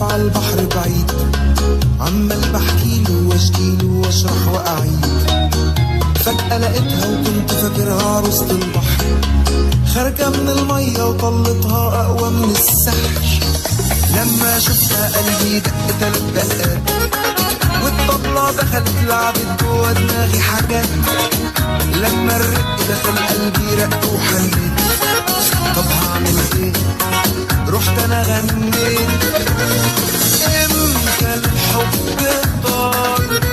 واقف على البحر بعيد، عمال بحكيله واشكيله واشرح واعيد. فجأة لقيتها وكنت فاكرها عروسة البحر، خارجة من المية وطلتها أقوى من السحر. لما شفتها قلبي دق 3 دقات، والطبلة دخلت لعبت جوا دماغي حاجات. لما الرق دخل قلبي رق وحنيت، طب هعمل ايه؟ رحت انا غنيت. امتى الحب طار؟